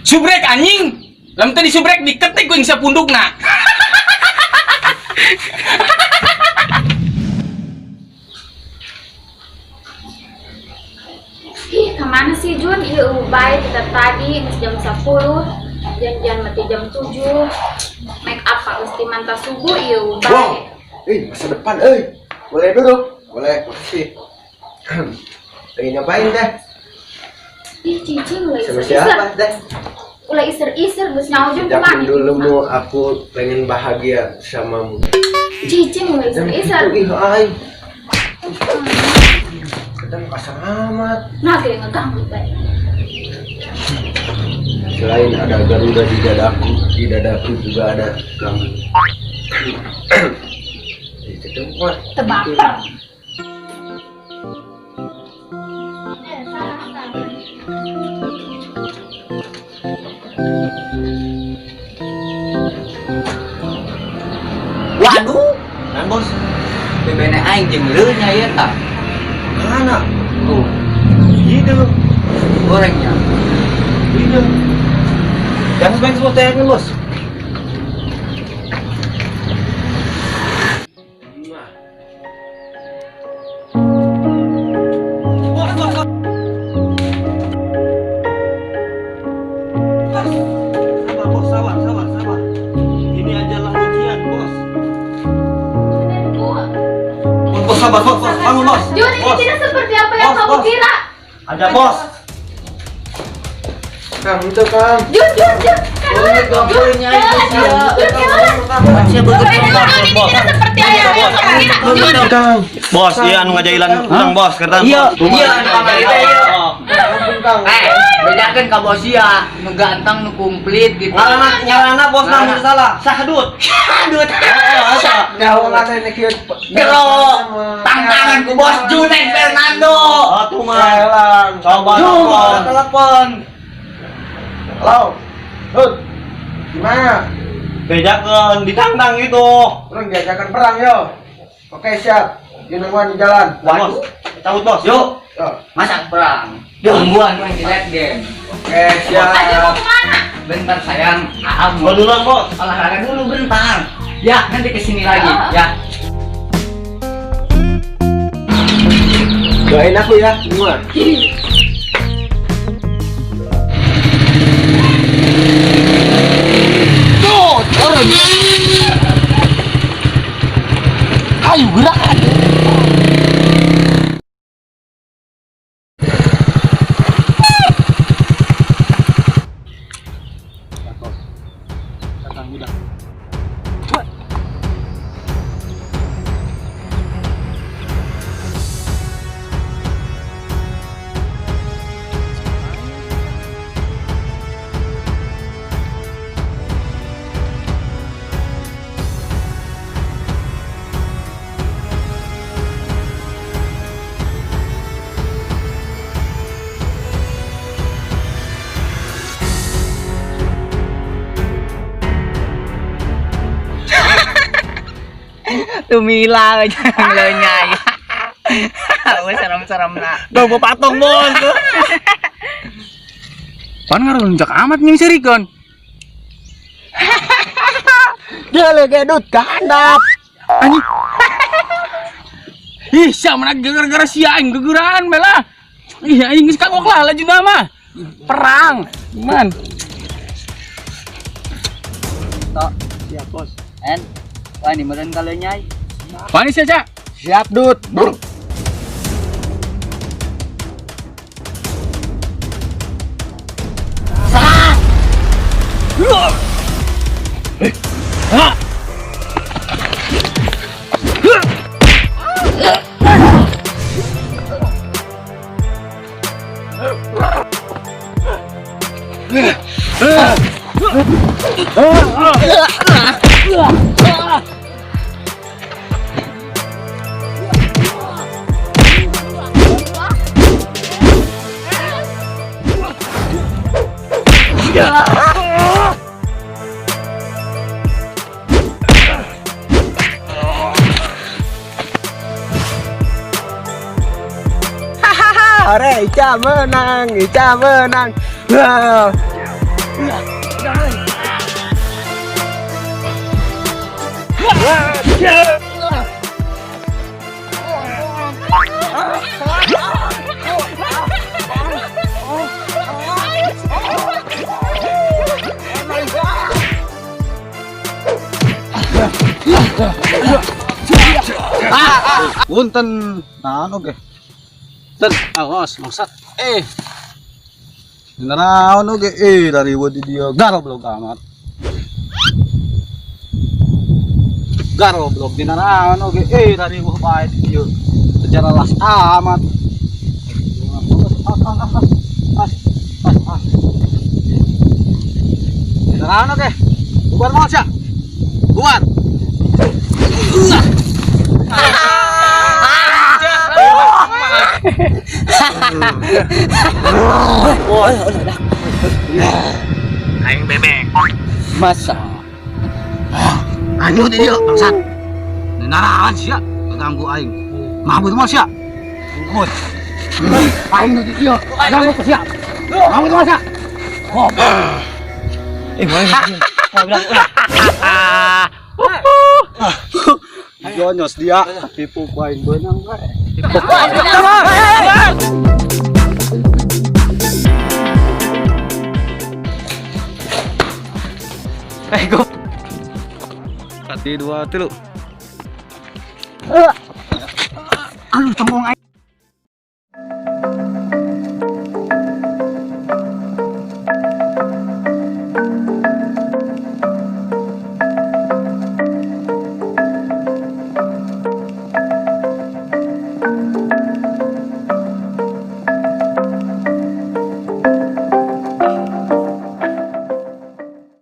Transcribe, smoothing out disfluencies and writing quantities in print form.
Subrek anjing. Lamun teu disubrek diketik ku ing sapundukna. Ih, kemana sih Jun? Iya, baik kita tadi geus jam 10, janjian mati jam 7. Make up pak mesti mantap subuh, iya Wow. baik. Masa depan, eh. Boleh duduk? Boleh, makasih. Lagi ngapain deh? Ih, cici mulai Sama iser-iser. siapa deh? Mulai iser-iser geus nyaho Jun Sejak kemana? dulu mu aku pengen bahagia bersamamu. Cici mulai Jangan iser-iser. gitu, ih, ay. Kadang kasar amat. Nah, kayak ngeganggu baik. Selain ada Garuda di dadaku juga ada kamu. Itu mah. Terbaper. Eh, salah, salah. Waduh, Kan bos, bebene aing jeung leunya ieu tah. mana? Tuh, Gitu, gorengnya. gitu. Jangan main semua tayangin bos. Bos, bos, bos. Bos. Sabar bos, sabar, sabar, sabar. Ini adalah ujian bos. Bos, bos, sabar, bos, bos, bangun bos. Jun, ini Bos, tidak seperti apa yang Bos, kamu bos. kira. Ada bos. Kang, itu Kang. Jun, Jun, Jun. Kan Oh, ulah. gombolnya Jun, itu, Jun, Sia. Jun, ulah. Sia Jun, begitu. Jun, ini tidak seperti apa yang kamu kira. Jun, Kang. Bos, iya anu ngajailan utang bos, kertas Iya, bos. iya anu kamari teh ieu. Ampun, Kang. Eh, bedakeun ka bos sia, nu ganteng nu komplit gitu. Ngarana ngarana bos nah mun salah. Sahdut. Aduh, Heeh, asa. Nyawa ngana kieu. Gero. Tantangan ku bos Junen Fernando. Atuh mah. Elang. Coba Jun, telepon. telepon. Halo. Hud. Gimana? Bedakeun ditantang gitu. Orang diajakan perang yo. Oke, siap. Di nungguan di jalan. Bos, cabut bos. Yuk, Yo. masa perang. Tungguan main di late game. Oke, siap. Aduh, mau kemana? Bentar sayang, Aam Gua duluan bos. olahraga dulu bentar. Ya, nanti kesini lagi ya. Doain aku ya, semua. Tuh, turun. Ayo gerak. Datang udah. Tumila aja lenyai. Wah, serem-serem nak. Dong gua patung bos. Pan ngaruncak amat nying sirikon. Dia lagi gedut kandap. Anjing. Ih, sia mana gara-gara sia aing gegeran bela. Ih, aing geus kagok lah laju nama. Perang. Man. Tok, Siap bos. en. Wah, ini meureun ka lenyai. Wani sia, Cak. Siap, Dut. Brr. Hah. Hore, Ica menang, Ica menang. Wah. Punten, naon oge? Ten, awas maksat. Eh, Naon oge eh dari di dia garoblog amat. Garoblog dina naon oge eh dari wah bae di dieu. Sejarah las amat. As as as as as as. Dina naon oge? Bubar moal sia. Bubar. Aing bebek. Masa. Ayo di dieu bangsat. Narahan sia, ganggu aing. Mabut moal sia. Mabut. Aing nu di dieu, ganggu ku sia. Mabut moal sia. Oh. Eh, boleh. Jonyos dia, tipu ku aing beunang bae. Eh, go. 1, 2, 3. Aduh, tembung aing.